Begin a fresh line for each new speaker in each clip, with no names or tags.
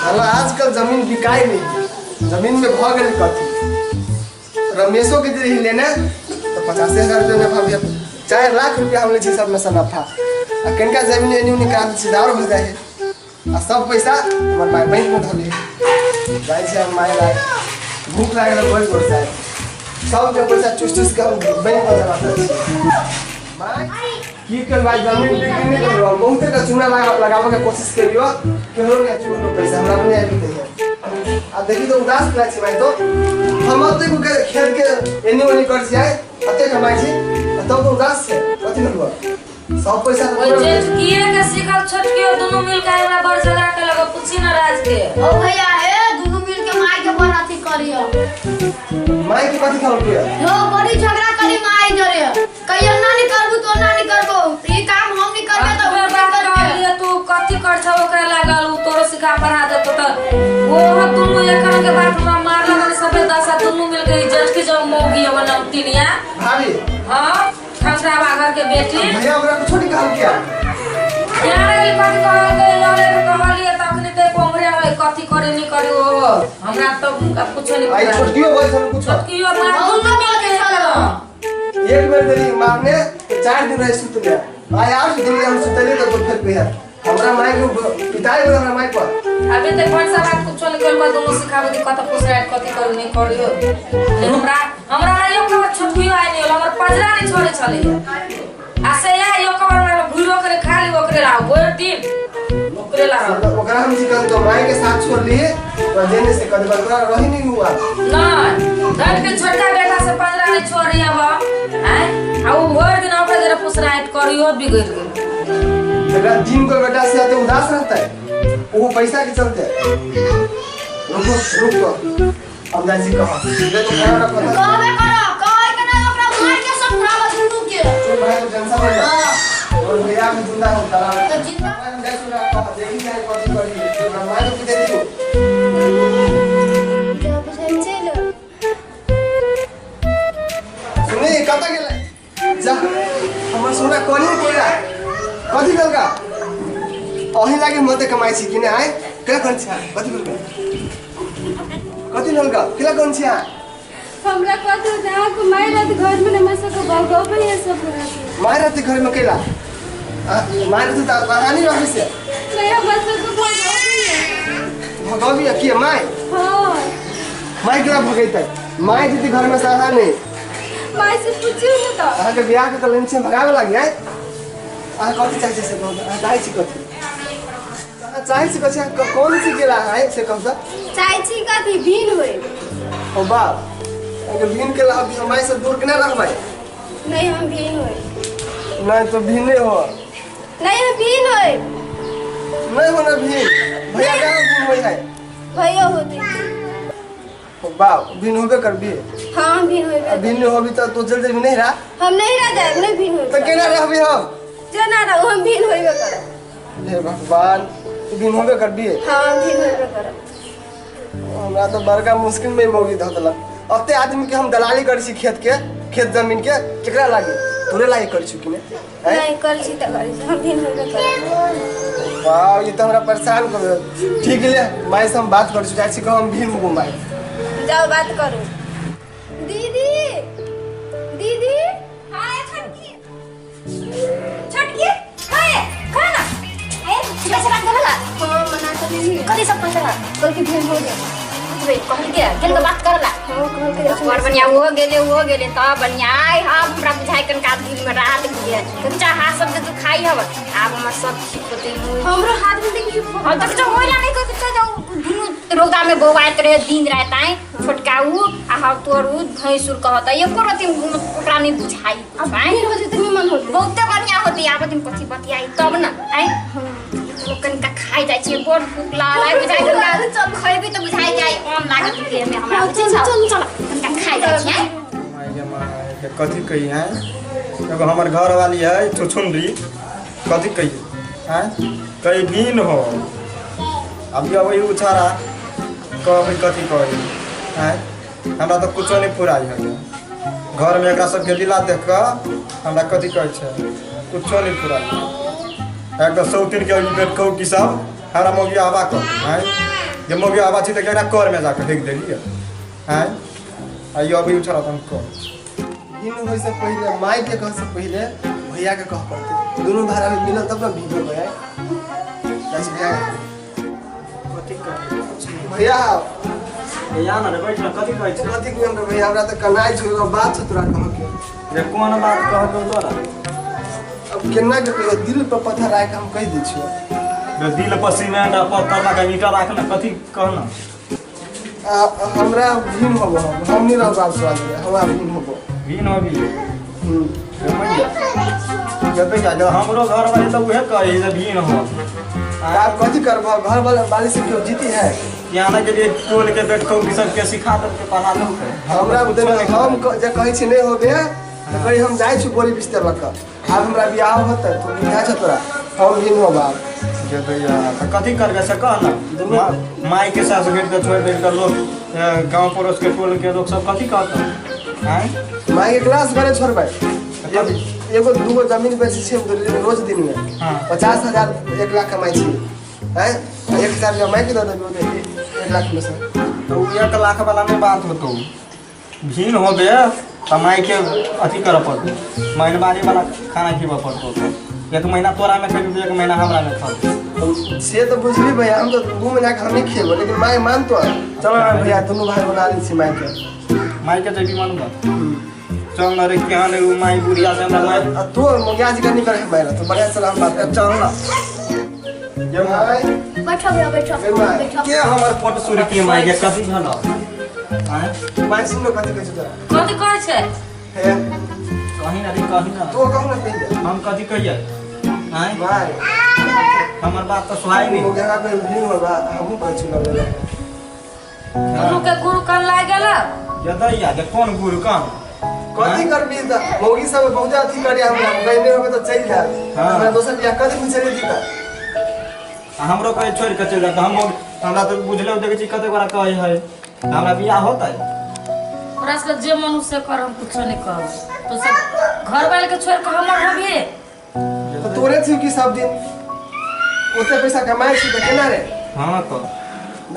साला आजकल जमीन बिकाइ नहीं, जमीन में भऽ गेल कथी। रमेशो के दे लेने तो 85,000 रुपया नफा भेल, 4 लाख रुपया हम लै छी सबमे से नफा। आ कनिका जमीन एनी ओनी करा दै छी तऽ आओर हो जाइ है। आ सब पैसा हमर माय बैंक में धऽ ली जाइ छै। हम माय लाग भूख लागल बड़ गोर साहब, सबके पैसा चूस चूस के हम बैंक में जमा करै छी। माय की कर भाई, जमीन बिक्री नहीं कर रहा, बहुते का चूना लगावे के कोशिश करियो, केहरो नहीं चूनो पैसा हमरा अपने आबि नहीं है। आ देखी तो उदास ना छी भाई, तो हम अते को के खेत के एनी ओनी कर छी, अते कमाई छी आ तब तो उदास छै। कथी करबो, सब पैसा तो
ओइ
पूरा
जेठकिए के सीखल छोटकियो दुनू मिल के हमरा बड़ झगड़ा केलक। पूछी न राज के।
ओ भैया हे, दुनू मिल के माई के बड़ अथी करियो।
माई के कथी खाओ पिया?
हो, बड़ी झगड़ा करी माई जरे, कहियो ना नहीं करबू तो ना नहीं करबो, ई काम हम नहीं करबे तो
अतबे
हम नहीं
बात
करबे।
कहलिए, तू कथी कर छौ ओकरा लागल, उ तोरो सिखा पढ़ा देतो। त ओ हम दुनू एकर के बात हमरा मार लगल सबे दशा दुनू मिल के। जेठकी जब मौगी अब नमतीनिया।
भाभी।
हाँ, खसरावा घर के बेटी।
भैया ओकरा कुछो नहीं कहल किया?
यहाँ गेली, कथी कहल गई लड़े के कहलिए त अखनी ते कोमरे है, कथी करे नहीं करे। ओ हमरा तो कुछो नहीं
आई
पता।
छोटकियो बोल छल कुछो?
छोटकियो मार दुनू मिल के एकर।
एक बेर देली मारने तो 4 दिन रहे सुत गया। आई आठ दिन हम सुतली तो फिर पे हमरा माई के पिताई बोला हमरा माई पर।
अभी तक कौन सा बात कुछो नहीं कर, दुनू सिखाबे कि कत पुसराइत कथी करू नहीं करियो। नहीं, हमरा हमरा ना यो खबर छोटकियो आइ नहीं होला, हमर पजरा नहीं छोड़े छले। आ से या यो खबर हमरा घुरो करे खाली ओकरे लाओ, भरि दिन ओकरे लाओ।
तो ओकरा हम चिकन तो माई के साथ छोड़ लिए तो जेने से कद ओकरा रही नहीं हुआ।
नहीं, धन के छोटका बेटा से पजरा नहीं छोड़ी अब आय। आ उ भरि दिन ओकरे जरा पुसराइत करियो, बिगड़ गेल।
जरा जिन को बेटा से आते उदास रहता है वो पैसा के चलते। रुको रुको, अब जाय छी कहा ले तो खाना ना पता।
कहबे करो, कहै के नहीं, ओकरा मार के सब उड़ाबो दुनू के।
चुप भाई, तो टेंशन मत ले। और भैया भी जिंदा हो तारा।
तो जिंदा
हम जाय सुना कहा, देखी जाए कथी करी, हमरा माई के दे दियो। सुनी, कतऽ गेलै? जा हमर सोना कोनी केरा कथी भेलका? अही लागि मते कमाइ छी कि नै? आइ केला कन छी? कथी भेलका? कथी भेलका? केला कन छी?
हमरा कथी होतै? अहाँके माय रहत घरमे ने, हमरा सबके भगबै है सब रहत।
माय रहती घरमे केला? माय रहती तऽ अहाँ नहि रहबै से?
नहीं, हमरा सबके भगबै है।
भगबी की माय?
हाँ।
माय केना भगैतै? माय जेती घरमे से अहाँ नहि?
माय से पूछियौ ने तऽ।
अहाँके बियाह के तऽ लेन छै भगाबे लागि। आइ अहाँ कथी चाहै छी से कहू तऽ? अहाँ चाहै छी कथी? अहाँ चाहै छी कथी? अहाँ कोन चीज केला अहाँ से कहू तऽ?
चाहै छी कथी भिन होय।
ओ बाप, अहाँके भिन केला हम माय से दूर केना रहबै?
नहीं, हम भिन होय।
नहीं तो भिन्ने हो।
नहीं, हम भिन होय।
नहीं हो ना भिन। भैया कहाँ भिन होइ है?
भैया होते।
ओ बाप, भिन होबे करबी?
हाँ, हम भिन होबे।
आ भिन होबी तऽ तो जल्दी भी नहीं रह।
हम नहीं रह जाए, नहीं भिन होबे।
तऽ केना रहबी हम?
जे ना रहू, हम भिन होबे करब।
हे भगवान, तू भिन होबे करबी?
हाँ, हम भिन होबे करब।
हमरा तऽ बड़का मुश्किल में मौगी धऽ देलक। अते आदमी के हम दलाली करै छी खेत के, खेत जमीन के, केकरा लागी? तोरे लागी करै छी कि नहि? आँय?
नहीं करै छी तऽ करै छी, हम भिन होबे करब।
वाह, ई तऽ हमरा परेशान कर देलक। ठीक ले, माय से हम बात करै छी, जाइ छी कह हम भिन होबो माय।
जाओ, बात करू। दीदी, दीदी।
हाँ छोटकी, छोटकी, खाए खा ना। ए, कैसे बात करला?
हाँ, मना कर दीदी।
कथी सब पैसा?
कल के भेंट हो गया।
कहल के केन के बात करला?
हाँ, कहल के।
बड़ बढ़िया, वो गेले, वो गेले तब बढ़िया। आइ अब हमरा बुझाइ कनका दिल में राहत गेल। कच्चा हाथ सब जे दुखाई हव, आब हमर सब ठीक होते।
हमरो हाथ में देखिए।
हम तो कुछ होइला नहीं, कुछ जो दुनू रौदा में बौआइत रहे दिन रात। आइ छोटका उ आ हम तोर उ भैंसुर कहत एको रति ओकरा नहीं बुझाई।
अब फिर हो जेतै, निमन होतै।
बहुते बढ़िया होती। आब दिन कथी बतियाई तब न। आइ चलो, कनिका खाइ जाइ छियै, बड़ भूख लागल आइ। बुझाइ कनिका खैबी तऽ बुझाइ जाइ आम लागत देह में हमरा।
चल, चल,
चल, कनिका खाइ जाइ छियै।
माय गे माय के, कथी कही हैं? एगो हमर घर वाली है छुछुनरी, कथी कही हैं? कहीं भीन हो अभी अब वही उछारा कहबै, कथी कही हैं? हमरा तऽ कुछो नहीं फुराइ है। घरमे एकरा सबके लीला देख कऽ हमरा कथी कहै छै। कुछो नहीं फुराई एक तो सौतीन के ई बेट कहू की सब हरा मौगी आवा कर हैं जे मौगी आवा छी त केकरा कर में जाके फेंक देली हैं आ ई अभी उछरा तन कर
दिन होय से पहिले माई के कह से पहिले भैया के कह पड़ते दोनों भाड़ा में मिलल तब ना भीगल भैया दस भैया
कथी कही
भैया
या ना रे बैठ ना कथी कहै छै
कथी कहम रे भैया हमरा तऽ कनाइ छौ एगो बात छौ तोरा कह के
जे कोन बात कह के तोरा
अब केना के कहियो दिल पर पत्थर राखि के हम कहि दै छियौ
जे दिल पर सीमेंट आ पत्थर लगा ईंटा राख ना कथी कहना
आ, हमरा भीम होबो हम नहीं रहब आब तोरा जरे हमरा भीम होबो
भीन होबी
हम्म।
जब जा हमरो घर वाले तो उहे कहे जे भीन हो
आप कथी करबो घर वाला वाले से क्यों जीती है
यहाँ के लिए टोल के बैठ के सबके सिखा दे के पढ़ा दो
हमरा
कुछो
हम जे कहै छी नहीं होबे तऽ कही हम जाइ छी बोरी बिस्तर लऽ कऽ आब हमरा बियाह होतै तो बुझाइ छौ तोरा हम भीम होब आब
जे भैया तऽ कथी करबै से कह ना माई के सास भेट के छोड़ देल के लोग गांव पड़ोस के टोल के लोग सब कथी कहत आँय
माई के क्लास घरे छोड़बै एगो दूगो जमीन बेचै छी हम रोज दिन में
हाँ।
50,000 1 लाख कमाइ छी हैं 1,000 रुपया माई के दऽ देबै 1 लाख में से
तो उ 1 लाख वाला नहीं बात होतो भीन होबे तऽ माई के अथी करऽ पड़तौ महिनबारी वाला खाना खिबऽ पड़तौ एक महीना तोरा में खेबी एक महीना हमरा में खा
से तो बुझली भैया हम तो 2 महीना के हम नहीं खेबो लेकिन माई मानतो चलो ना भैया दुनू भाई बना लै छी माई के
माई के जेबी मानबा चल ना रे केहन उ माई बुढ़िया से हमरा माई
आ तू मुखिया जी का नहीं करे माई तो बढ़िया चल हम बात कर
चल ना ये माई
बैठो भैया बैठो
ए माई।
बैठो
के हमर पट सुर के माई के कथी भेल आँय
माई सुन कथी कहै छौ तोरा
कथी कहै छै
हे
कही ना रे कही ना
तू कहू ना पहिले
हम कथी कहियै आँय
माई
हमर बात तऽ सुनाइ नहि
मुखिया के भीम होबा हमहूँ कहै छी लगले
दुनू के गुरु कन लागि गेल
यदैया जे कोन गुरु कन
कथी करबी तऽ मौगी सब बहुत अथी करी हमरा गइने होबे तऽ चलि जायत
हाँ।
हमरा दोसर बियाह कथी पूछे दी तऽ
आ हमरो कहे छोड़ि कऽ चलि जायत हम हमरा तऽ बुझले देखै छी कतेक गोरा कहै है हमरा बियाह होतै
तोरा सबके जे मन से कर हम कुछो नहीं कहब तू सब घर वाले के छोड़ के हमर होबी
तऽ तोरे छी कि सब दिन ओते पैसा कमाइ छी तऽ केना रे
हाँ तऽ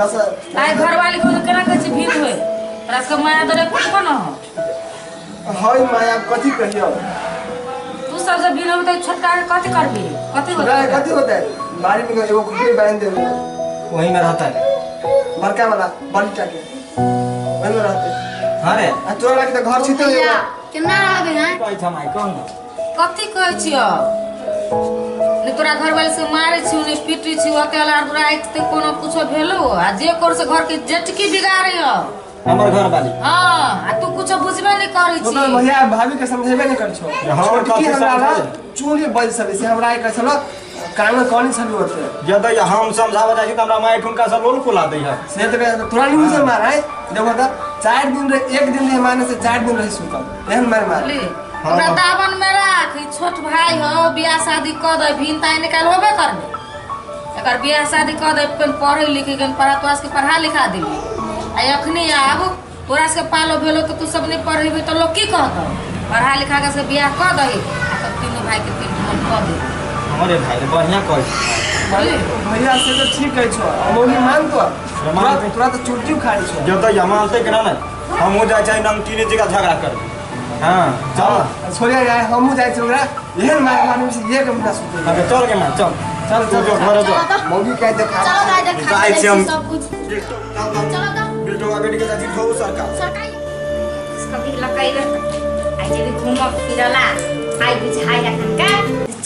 दस
आइ घर वाले के केना कहै छी भीड़ होय तोरा सबके माया दरे कुछ न हो
हय माया कथी कहियौ
तू सब जब भीड़ होबी तऽ छोटका के कथी करबी कथी
तोरा
होतै
कथी होतै बाड़ी में एगो खुटी बांधि देबै
वही में रहतै
बड़का वाला बड़ी टा के ओहि में रहतै
हाँ रे
आ तोरा लागी तऽ घर छितो
भैया
एगो
केना रहबे हैं
कहै छ माई कह न
कथी कहै छियौ ने तोरा घर वाले से मारे छियौ ने पीटे छियौ अकेला तोरा आँखि कोनो कुछो भेलो आ जे कर से घर के जेटकी बिगाड़े हो
हमर घर वाली
हाँ आ तू कुछो बुझबे नहीं करै
तो
छी
भैया भाभी के समझेबे नहीं कर छो
हाँ,
छोटकी
कथी
हमरा ना
समझेबै?
चूड़ी बज सके से हमरा एक छलो कान कौन छलु होते
यदि हम समझाबऽ जाइ छी तऽ हमरा माय ठुनका से लोल कुला दै है
से तो कहे तोरा नहीं से मार है देखो तो 4 दिन रे एक दिन रहे मारने से 4 दिन रहे सुतल एहन मार मार
बुझली ओकरा दामन में राख ई छोट भाई हो बियाह शादी कऽ दे भीन ताई निकाल होबे करबे एकर बियाह शादी कऽ दे फेन पढ़े लिखे के पढ़ा तोरा सबके पढ़ा लिखा देली आ अखनी आब तोरा सबके पालो भेलो तऽ तू सब नहीं पढ़ेबी तऽ लोग की कहतौ पढ़ा लिखा के सब बियाह कऽ दही आ तब तीनू भाई के तीन मन कऽ दे
हमरे भाई रे बढ़िया कहै
बुझली
भैया से तो ठीक है छो मौनी मान तो तोरा तोरा तो चुटकी उखाड़ी छो
यदि हम मानतै कि ना नहि हमहूँ जाइ छियै नमकीने जगह झगड़ा करबै हाँ चल
छोड़िया जाए हमहूँ जाइ छी ओकरा एहन मार मारने से एक महीना सुते
अबे चल गे माँ चल
चल चल
जो घर जो
मौगी के देखा
चलो दाई देखा
जाइ छी हम।
सब कुछ चलो दा
बिल्टो बेटी के जाइ छी ठोऊ सरकार
सरकारी कभी लकई आई जेबी घूमब फिरला आई बुझाई रखन का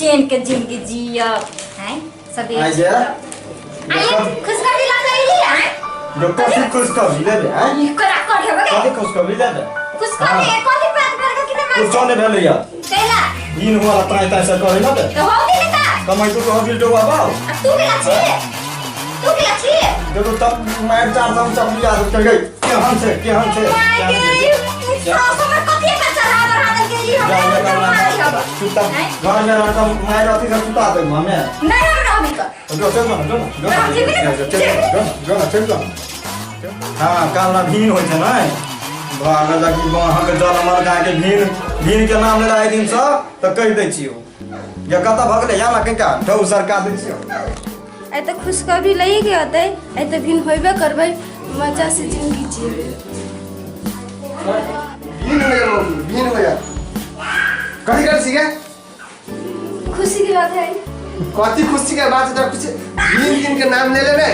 चैन के जिंदगी जियब हैं सब
आई जे
आई खुशखबरी लकई हैं
जो कथी खुशखबरी लेबे आँय
करा कर हेबे
कथी खुशखबरी लेबे
खुशखबरी कथी बात कर के कितना
कुछो नहि भेलैया
कैला
दिन हुआ ताई ताई से कहै ना
तो हो गेलै ता
कमाई तो कह बिल्टो बाबा
आ तू केला छी तू केला छी
देखो तब मार चार सौ चपली आ चल गई केहन छै केहन छै
माय गे सास हमर कथी पर चढ़ा बढ़ा देलकै ई हमरा मारै हब
सुता घर में रहता मार अथी से सुता दे हमें
नहीं हम रहबी तो
जो चल ना जो ना जो ना जो ना चल जो हां काल ना भीन होइ छै नै भाग जाकि अहाँके जल मर गायके भीन भीन के नाम लेला एक दिन से तऽ कहि दै छियौ ये कतऽ भऽ गेलै यहाँ ना कनिका ठौ सरका दै छियौ।
आइ तऽ खुशखबरी लैए के अतै, आइ तऽ भिन होबे करबै, मजा से जिंदगी जीबै।
भीन हो जा मम्मी, भीन हो जा। कथी कर छी गे?
खुशी के बात है।
कथी खुशी के बात है? तोरा खुशी भीन दिन के नाम ले ले रे।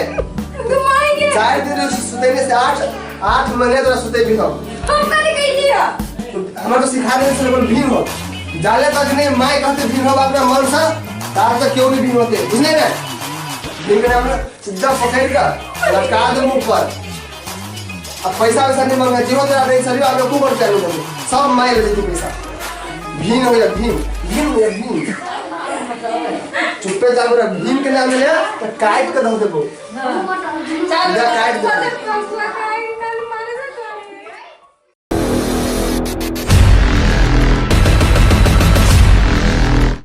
घुमाई के
4 दिन सुतेने से 8 महीने तोरा सुते भी हम।
हम कथी कहलियै?
हमरा तो सिखा देने से बोल भीन हो जाले तक नहीं माय कहते भीन हो अपना मन से तार तक क्यों नहीं भीन होते, बुझले ना? भीन के नाम सीधा पकड़ कर लटका दे मुंह पर। अब पैसा वैसा नहीं मांगा, जीरो तेरा नहीं सर आप लोग को बढ़ चालू कर सब my ले लेती पैसा। भीन हो गया, भीन भीन हो गया, भीन चुप्पे जा मेरा भीन के नाम ले तो काट के धो देबो, सीधा काट देबो।